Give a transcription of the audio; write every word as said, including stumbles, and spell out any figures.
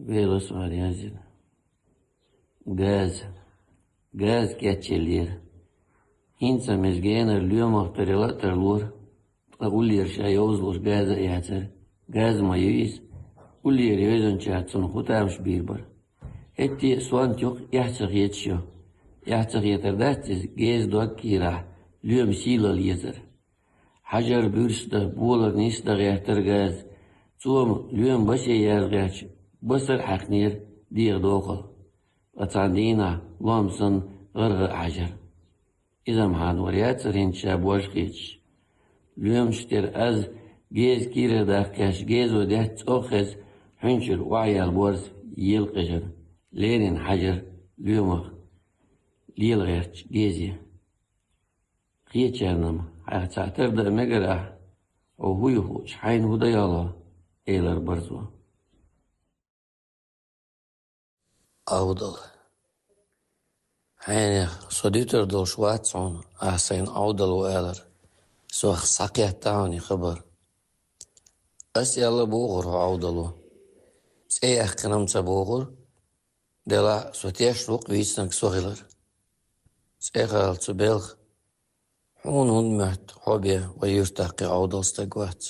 Велос вар язина. Газа. Газа кечъеллера. ХӀинца меза генара лоьмах тарла а тарлора, ткъа уллера ша йовзалуш газа а яцара. Газа ма ю иза. Уллера йовзанчара цунна хӀун тамаш бийр бара. ХӀетте а сонта юкъ эхь ца хеташ йо. Эхь ца хетар дац иза, геза дог кийрахь, лоьма сийлалла езар. Хьажар буьрса дан, болар нийса дан гӀертар газа. Цо-м лоьма басе яз гӀерташ, басар а хьаькхнера дегӀа дохал. Ткъа цхьана дийнахь лом санна гӀаргӀа а хьажар. Иза-м хьан вар яцара хӀинца ша божа хеташ. Лоьмаш тӀера аз геза кийрара даккха кхаьчча, гезо даьтта цӀогӀа хеза, хьуьнчара охьаяьлла борз ела къежар. Леррина хьажар лоьмах лела гӀертачу гезе. Кхечарна-м хьайх цхьаъ тара дан а мегар ахь, хьо хӀун ю хуучу, хьайна хӀун дан йолу, элира борзо. Ӏовдал. Хьенех, со дуьтур долуш вац хьуна, ахь сайна Ӏовдал ву алар. Сох схьакхетта хьуна и хабар. Ас аьлла бохура хьо Ӏовдал ву. ЦӀе яьккхина-м ца бохура, делахь а со тешна ву-кх вийцинарг со хилар. ЦӀе хала цу белха, хьуна хӀунда моьтту хьо бен вайн юьртахь кхин Ӏовдал стаг вац?